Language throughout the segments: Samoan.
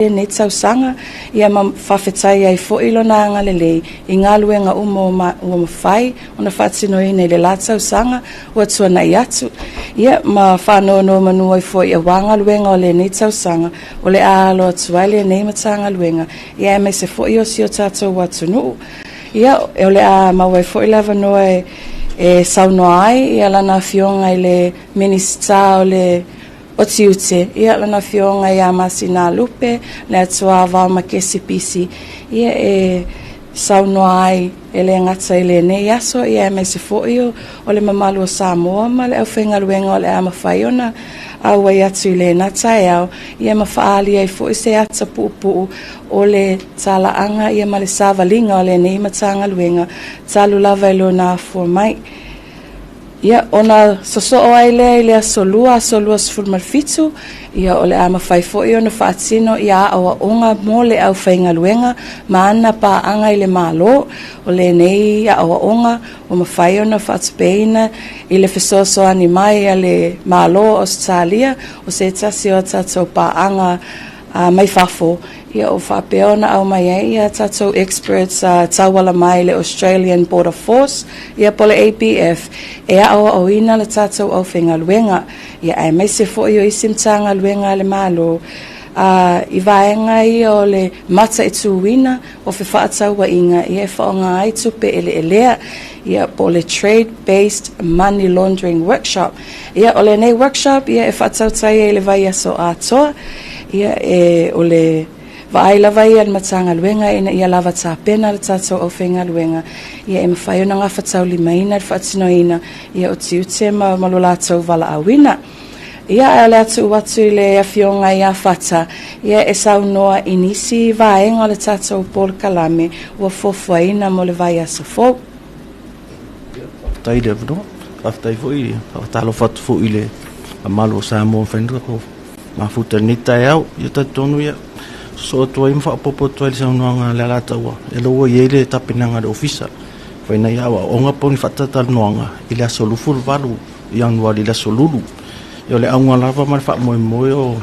Lenei tausaga, ia ma faafetai ai foi Lona agalelei i galuega uma ua mafai ona faatinoina i le la tausaga ua tuanai atu, ia ma faanonomanu ai foi aua galuega o lenei tausaga o le a alo atu ai lenei Matagaluega, ia aemaise foi o si o tatou atunuu. Ia, o le a maua ai foi le avanoa e saunoa ai ia lana Afioga i le Minisita o le o Tiute, ia lana Afioga ia Masinalupe le Atuava Makesi Pisi, ia e saunoa ai e le gata i lenei aso, ia aemaise foi o le mamalu o Samoa ma le aufaigaluega o le a mafai ona auai atu i lena taeao, ia ma faaali ai foi se ata puupuu o le talaaga ia ma le savaliga o lenei Matagaluega talu lava i lona afua mai. Ia, ona sosoo ai lea i le aso Lua, aso 27, ia o le a mafai foi ona faatino ia aoaoga mo le aufaigaluega ma ana paaga i le Malo. O lenei aoaoga ua mafai ona faatupeina i le fesoasoani mai a le Malo o Ausetalia, o se tasi o a tatou paaga mai fafo, ia o faapea ona aumai ai ia tatou experts tauala mai le Australian Border Force, ia po o le ABF, e aoaoina le tatou aufaigaluega, ia aemaise foi o isi Matagaluega a le Malo i vaega ia o le mataituina o fefaatauaiga ia e faaaoga ai tupe eleelea, ia po o le Trade Based Money Laundering Workshop. Ia o lenei workshop ia e faatautai ai i le vaiaso atoa, ia e o le vaai lava ia le Matagaluega ina ia lava tapena le tatou aufaigaluega ia e mafai ona gafataulimaina le faatinoina ia o tiute ma lo latou valaauina. Ia, ae o le a tuu atu i le Afioga ia Fata, ia e saunoa i nisi vaega o le tatou polokalame ua fuafuaina mo le vaiaso fou. Faafetai i le avanoa. Faafetai foi, faatalofa atu foi i le mamalu o Samoa mafai ona tatou mafuta i lenei taeao. Ia talitonu ia, sosoo atu ai ma faaopoopo atu ai le saunoaga a le Alataua, e ua i ai le tapenaga a le Ofisa, fai nei aoaoga po o ni faatalatalanoaga i le aso 28 Ianuari i le aso Lulu. Ia o le auga lava ma le faamoemoe o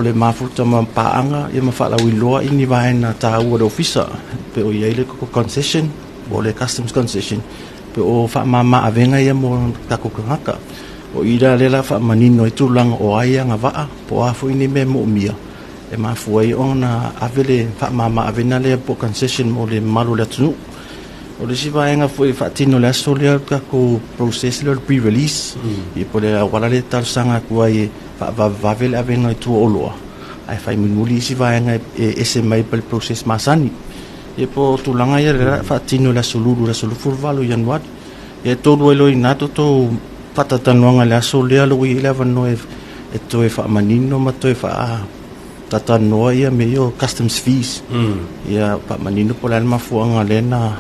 le mafuta ma paaga ia ma faalauiloa i ni vaega taua o le Ofisa, pe o i ai le concession po o le customs concession, pe o faamama avega ia mo tatou tagata. O i la lea la faamanino ai tulaga o ai agavaa po o a foi ni mea moomia e mafua ai ona ave le faamama avega lea po o concession mo le mamalu o le atunuu. O le isi vaega foi e faatino le aso lea, o le tatou process lea o le pre-release, ia po o le auala lea e talosaga atu ai e faavavevave le avega i tua o oloa, ae fai mulimuli isi vaega e ese mai pa le process masani. Ia po o tulaga ia le faatino i le aso Lulu, le aso 28 Ianuari. Ia e tolu ai loa i ina tatou faatalatalanoaga i le aso lea ua i ai le avanoa e toe faamanino ma toe faatalatalanoa ia mea ia o customs fees. Ia faamanino po o le a le mafuaaga lea na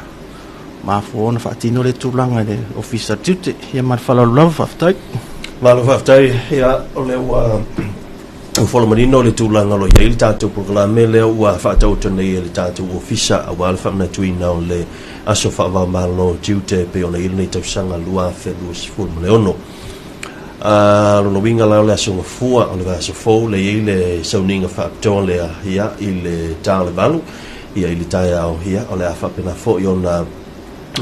mafua ona faatino le tulaga i le Ofisa o Tiute. Ia ma le faaaloalo lava, faafetai. Malo faafetai. Ia, o lea ua ua manino le tulaga o lo o i ai le tatou polokalame lea ua faataoto nei e le tatou Ofisa aua le faamanatuina o le aso faava-o-Malo tiute pei ona i ai lenei tausaga 2026. Lona uiga la o le aso Gafua o le vaiaso fou le i ai le sauniga faapitoa lea, ia, i le ta o le 8, ia, i le taeao, ia, o le a faapena foi ona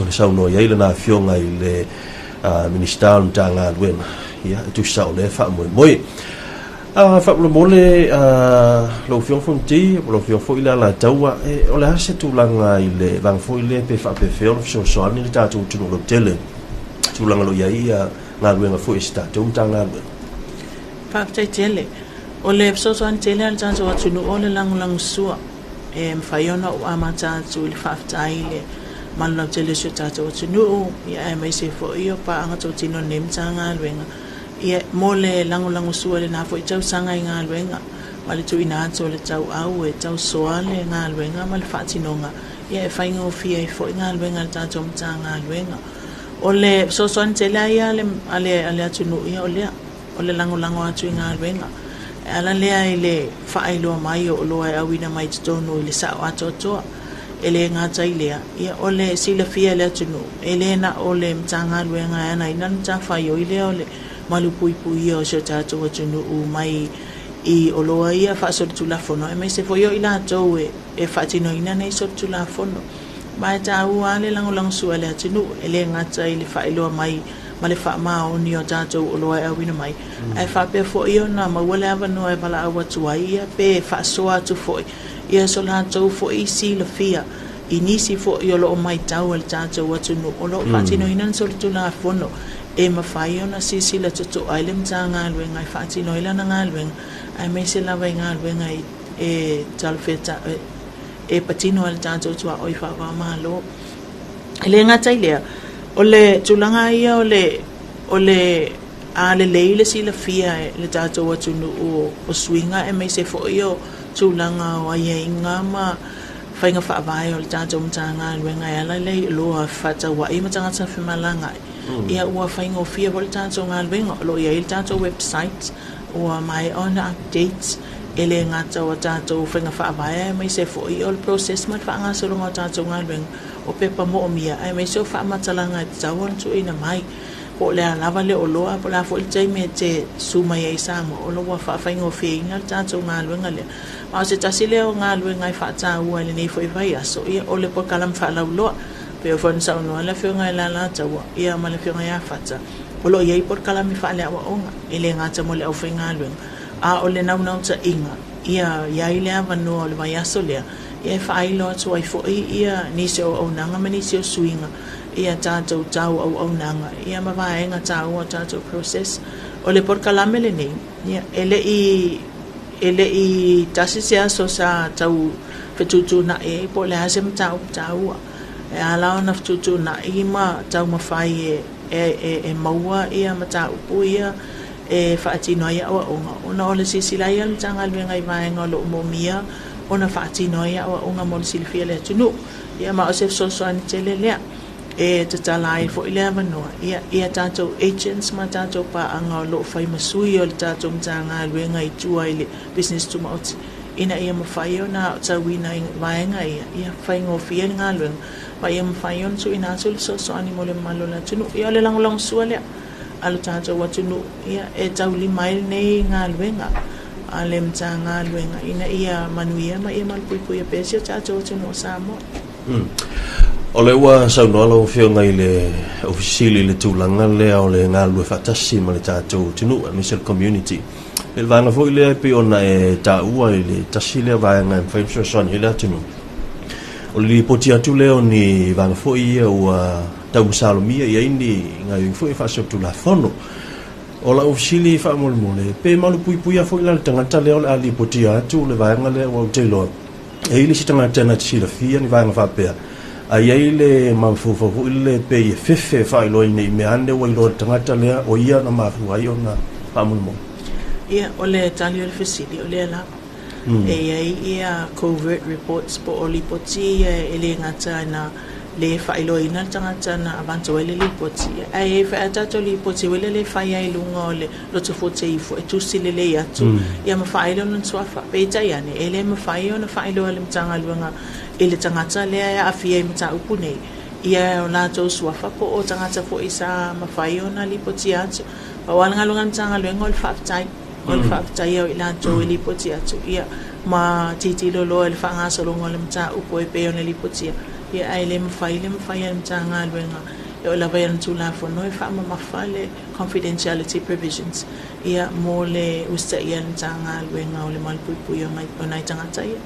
saunoa i ai lana Afioga i le Minisita o le Matagaluega, ia, e tusa o lea faamoemoe. Faamolemole, lau Afioga Fonoti, lau Afioga foi le Alataua, o le a se tulaga i le vaega foi lea pe faapefea ona fesoasoani le tatou atunuu lautele, tulaga o lo o i ai galuega foi a si tatou Matagaluega? Faafetai tele. O le fesoasoani tele a le tatou atunuu o le lagolagosua. E mafai ona ou amata atu i le faafetai i le mamalu lautele o si o tatou atunuu, ia aemaise foi o paaga tautino o lenei Matagaluega, ia mo le lagolagosua i lena foi tausaga i galuega ma le tuuina atu o le tauau e tausoa le galuega ma le faatinoga, ia e faigofie ai foi galuega a le tatou Matagaluega. O le fesoasoani tele ia a le atunuu, ia o lea, o le lagolago atu i galuega. E ala lea i le faailoa mai o oloa e auina mai totonu i le sao atoatoa. E le gata i lea, ia o le silafia e le atunuu, e le na o le Matagaluega e ana ina le matafaioi lea o le malupuipuia o si o tatou atunuu mai i oloa ia faasolitulafono, aemaise foi o i latou e faatinoina nei solitulafono. Ma e taua lava le lagolagosua a le atunuu, e le gata i le faailoa mai ma le faamaoni o tatou oloa e auina mai, ae faapea foi ona maua le avanoa e valaau atu ai ia pe faasoa atu foi ia so latou foi silafia i nisi foi o lo o matau e le tatou atunuu o lo o faatinoina ni solitulafono e mafai ona silasila totoa ai le Matagaluega e faatino ai lana galuega, aemaise lava i galuega e e patino ai le tatou tuaoi faava-o-Malo. E le gata i lea, o le tulaga ia o le a lelei le silafia e le tatou atunuu o suiga aemaise foi o tulaga o aiaiga ma faiga faavae o le tatou Matagaluega e ala lea i oloa fefaatauai ma tagata femalagaai. Ia ua faigofie foi le tatou galuega. O lo o i ai le tatou website ua maea ona update, e le gata o tatou faiga faavae aemaise foi o le process ma le faagasologa o tatou galuega, o pepa moomia aemaise o faamatalaga e tatau ona tuuina mai. Po o le a lava le oloa, po o le a foi le taimi e te susu mai ai i Samoa, o lo o ua faafaigofieina le tatou galuega lea. Ma o se tasi lea o galuega e faataua i lenei foi vaiaso, ia, o le polokalame faalauiloa. Pei foi ona saunoa le Afioga i le Alataua, ia, ma le Afioga ia Fata, o lo o i ai polokalame faaleaoaoga, e le gata mo le aufaigaluega, a o le naunautaiga, ia i ai le avanoa o le vaiaso lea, ia e faailo atu ai foi ia nisi o auaunaga ma nisi o suiga ia tatou tau auaunaga ia ma vaega taua o tatou process. O le polokalame lenei, ia, e le i tasi se aso sa tau fetuutuunai ai po o le a se mataupu taua. E ala ona fetuutuunai ma taumafai e maua ia mataupu ia e faatino ai aoaoga, ona o le silasila ai a le Matagaluega i vaega o lo o moomia ona faatino ai aoaoga mo le silafia e le atunuu. Ia ma o se fesoasoani tele lea e tatala ai foi le avanoa ia tatou agents ma tatou paaga o lo o fai ma sui o le tatou Matagaluega i tua i le business tumaoti, ina ia mafai ona aotauina i vaega ia, ia faigofie le galuega ma ia mafai ona tuuina atu le fesoasoani mo le mamalu o le atunuu. Ia o le lagolagosua lea a lo tatou atunuu ia e taulima ai lenei galuega a le Matagaluega ina ia manuia ma ia malupuipuia pea si o tatou atunuu o Samoa. O lea ua saunoa lau Afioga i le Ofisa Sili i le tulaga lea o le galulue faatasi ma le tatou atunuu aemaise le community. I le vaega foi lea e pei ona e taua i le tasi lea vaega e mafai ona fesoasoani ai le atunuu, o le lipoti atu lea o ni vaega foi ia ua taumasalomia i ai ni gaoioiga foi e faasolitulafono. O lau fesili faamolemole, pe malupuipuia foi la le tagata lea o le a lipotia atu le vaega lea, ua ou te iloa e i ai le isi tagata na te silafia ni vaega faapea, a i ai le mafaufau foi lele pe i e fefe e faailoa ina i mea ane ua iloa le tagata lea o ia na mafua ai ona faamolemole? Ia, o le tali o le fesili, o lea lava. E i ai ia covert reports po o lipoti ia e le gata na le faailoaina le tagata na avatu ai le lipoti, ae i ai foi a tatou lipoti ua le fai ai i luga o le loto fote ifo e tusi lelei atu ia ma faailo lona suafa. Peitai ane, e le mafai ona faailoa e le Matagaluega i le tagata lea e aafia i mataupu nei ia o latou suafa po o tagata foi sa mafai ona lipotia atu. Pau lava le galuega a le Matagaluega o le faafetai, o le faafetaia o i latou e lipoti atu ia ma tilotilo loa i le faagasologa o le mataupu e pei ona lipotia ia, ae le mafai le mafai e le Matagaluega e oo lava i ana Tulafono e faamamafa le confidentiality provisions ia mo le usitaia e le Matagaluega o le malupuipuia o nai tagata ia.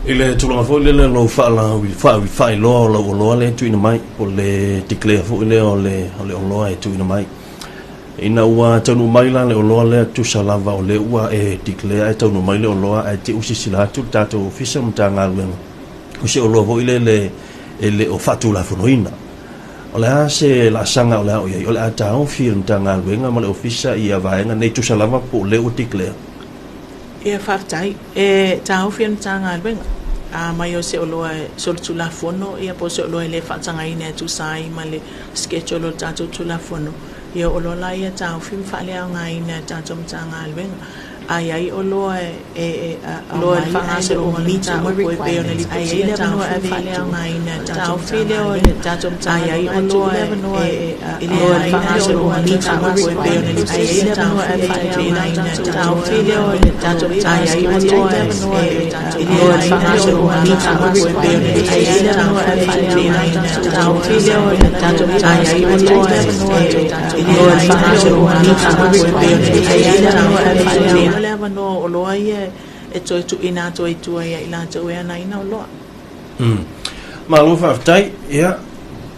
I le tulaga foi lele o lou faailoa o lau oloa lea e tuuina mai, po o le declare foi lea o le oloa e tuuina mai. Ina ua taunuu mai la le oloa lea, tusa lava o lea ua e declare ae taunuu mai le oloa ae te i silasila atu le tatou Ofisa ma Matagaluega o se oloa foi lele e le o faatulafonoina. O le a se laasaga o le a o i ai? O le a taofi e le Matagaluega ma le Ofisa ia vaega nei, tusa lava po o lea ua declare? Ia, faafetai. E taofi e le Matagaluega a mai o se oloa e solitulafono ia po o se oloa e le faatagaina e tusa ai ma le schedule o le tatou Tulafono. Ia, o oloa la ia taofi ma faaleaogaina e le tatou Matagaluega. A i ai oloa e e aumai ai le o meet my requirements, a i ai le avanoa e faaleaogaina e taofi lea o le A i ai oloa e e leaina ai le o meet my requirements, a i ai le avanoa e faaleaogaina e taofi lea o le A i ai oloa e leaina ai le o meet my requirements, a i ai le avanoa e faaleaogaina e taofi lea o le A i ai oloa e leaina ai le o meet my requirements, a i ai le avanoa e faaleaogaina le avanoa o oloa ia e toe tuuina atu ai i tua ia i latou e anaina oloa. Malo faafetai. Ia,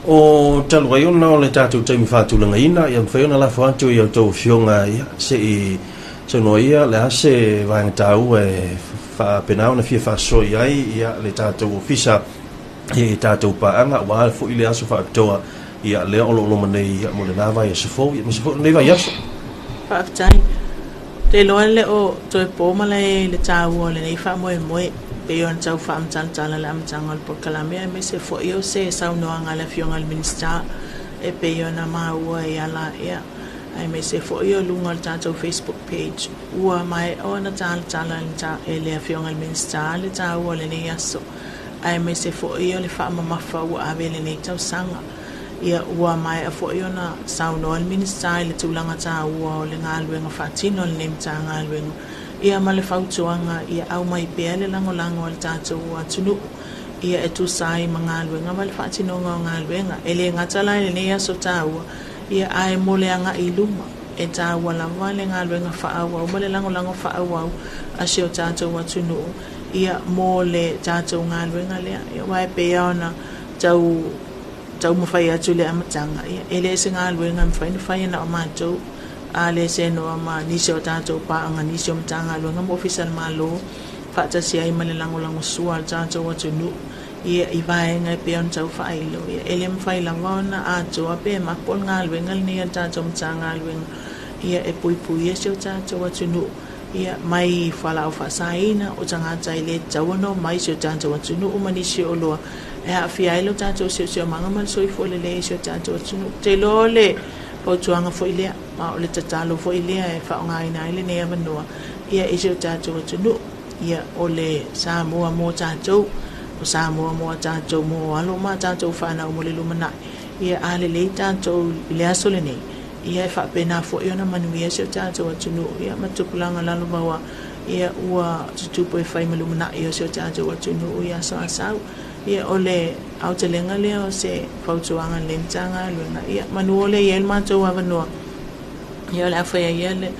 o talu ai ona o le tatou taimi faatulagaina, ia mafai ona lafo atu i a outou afioga, ia, se i saunoa ia le a se vaega taua e faapena ona fia faasoa i ai, ia, le tatou ofisa, ia, i tatou paaga, aua foi le aso faapitoa, ia, lea o lo o loma nei, ia, mo lena vaiaso fou, ia, aemaise foi o lenei vaiaso. Faafetai. Ou te iloa e le o toe po malae i le taua o lenei faamoemoe, pei ona tau faamatalatala i le amataga o le polokalame aemaise foi o se saunoaga a le Afioga i le Minisita e pei ona maua i ala ea aemaise foi o luga o le tatou Facebook page. Ua maea ona talatala e le Afioga i le Minisita le taua o lenei aso aemaise foi o le faamamafa ua ave i lenei tausaga. Ia, ua maea foi ona saunoa le Minisita i le tulaga taua o le galuega faatino a lenei Matagaluega, ia ma le fautuaga ia aumai pea le lagolago a le tatou atunuu, ia e tusa ai ma galuega ma le faatinoga o galuega. E le gata la i lenei aso taua, ia ae mo le agai i luma, e taua lava le galuega faaauau ma le lagolago faaauau a si o tatou atunuu, ia mo le tatou galuega lea. Ia, aua e pei lava ona tau taumafai atu i le amataga, ia, e le o se galuega e mafai ona fai e na o matou, a le seanoa ma nisi o tatou paaga, nisi o Matagaluega ma Ofisa a le Malo, faatasi ai ma le lagolagosua a le tatou atunuu, ia, i vaega e pei ona tau faailo. Ia, e le mafai lava ona atoa pe mapo le galuega lenei a le tatou Matagaluega, ia, e puipuia si o tatou atunuu. Ia, mai fualaau faasaina, o tagata e le tatau ona omai i si o tatou atunuu ma nisi o oloa e aafia ai lo tatou siosiomaga ma le soifua lelei i si o tatou atunuu. Ou te iloa o le fautuaga foi lea, ma o le tatalo foi lea e faaaogaina ai lenei avanoa, ia, i si o tatou atunuu. Ia, o le Samoa mo tatou, o Samoa mo a tatou, mo alo ma a tatou fanau mo le lumanai. Ia, a lelei tatou i le aso lenei, Ia e faapena foi ona manuia si o tatou atunuu, ia ma tupulaga lalovaoa, ia ua tutupu e fai ma lumanai o si o tatou atunuu i aso a sau. Ia o le aotelega lea o se fautuaga a lenei Matagaluega, ia manu o lea e i ai le matou avanoa, ia o le a fai ai ia le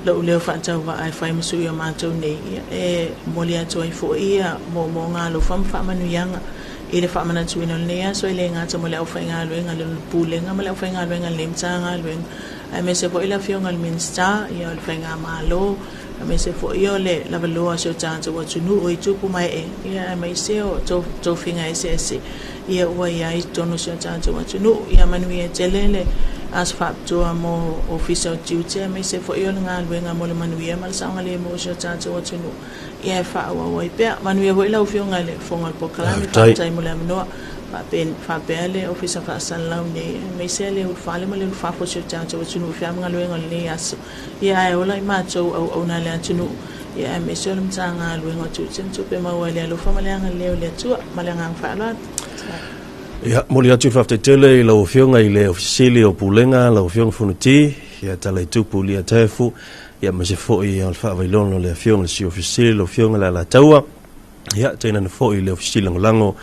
lou leo faatauvaa e fai ma sui o matou nei, ia e momoli atu ai foi ia moomooga alofa ma faamanuiaga I le faamanatuina o lenei aso, e le gata mo le aufaigaluega a le Pulega ma le aufaigaluega a lenei Matagaluega, aemaise foi le Afioga i le Minisita, ia, o le Faigamalo, aemaise foi o le lavaloa o si o tatou atunuu i tupu ma ee, ia, aemaise o tofiga eseese, ia, ua i ai i totonu o si o tatou atunuu. Ia manuia tele le aso faapitoa mo Ofisa o Tiute, aemaise foi o le galuega mo le manuia ma le saogalemu o si o tatou atunuu. Ia e faaauau ai pea. Manuia foi lau Afioga i le Fofoga o le Polokalame. Faafetai mo le avanoa. Faapea le Ofisa Faasalalau nei, aemaise le ulufale ma le ulufafo o si o tatou atunuu i feamagaluega o lenei aso. Ia ae ola i matou auauna a le atunuu, ia aemaise o le Matagaluega o Tiute ma Tupe Maua i le alofa ma le agalelei o le Atua. Ma le agaga faaaloalo. Ia, momoli atu le faafetai tele i lau Afioga i le Ofisa Sili o Pulega, lau Afioga Fonoti, ia Talaitupu Leataefu, ia aemaise foi o le faavailono le Afioga i le Sui Ofisa Sili, lau Afioga i le Alataua, ia tainane foi le Ofisa Sili Lagolago,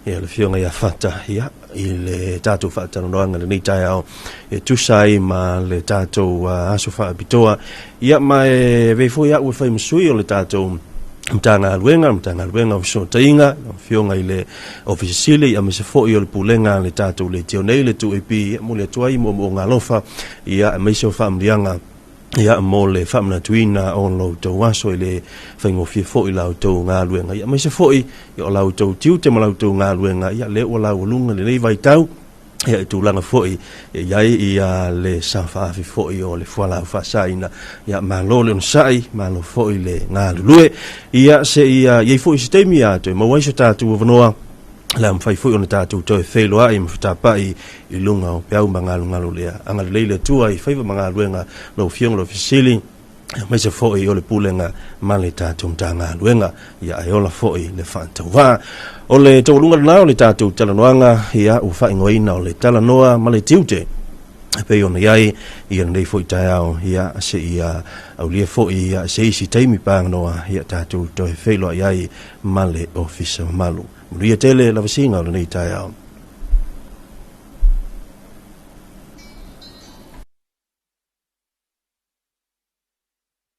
ia le Afioga ia Fata, ia i le tatou faatalanoaga i lenei taeao e tusa ai ma le tatou aso faapitoa. Ia ma e avea foi au e fai ma sui o le tatou Matagaluega, Matagaluega o Fesootaiga, lau Afioga i le Ofisa Sili, aemaise foi o le Pulega a le tatou Leitio nei, le 2AP, ia momoli atu ai moomooga alofa, ia aemaise o faamanuiaga ia mo le faamanatuina o lo outou aso e le faigofie foi la outou galuega, ia aemaise foi ia o la outou tiute ma la outou galuega, ia lea ua laualuga lenei vaitau ia i tulaga foi e i ai ia le safaafi foi o le fualaau faasaina. Ia malo le onosai, malo foi le galulue. Ia se ia i ai foi se taimi ia toe maua ai so tatou avanoa, le a mafai foi ona tatou toe feiloai ma fetapai i luga o peau ma galugalo lea. Agalelei le Atua i faiva ma galuega lau Afioga i le Ofisa Sili, Aemaise foi o le Pulega ma le tatou Matagaluega, ia ae ola foi le faatauvaa. O le taualuga lena o le tatou talanoaga, ia ua faaigoaina o le Talanoa ma le Tiute e pei ona i ai ia lenei foi taeao, ia seia aulia foi ia se isi taimi paganoa ia tatou toe feiloai ai ma le Ofisa mamalu. Manuia tele lavasiga o lenei taeao.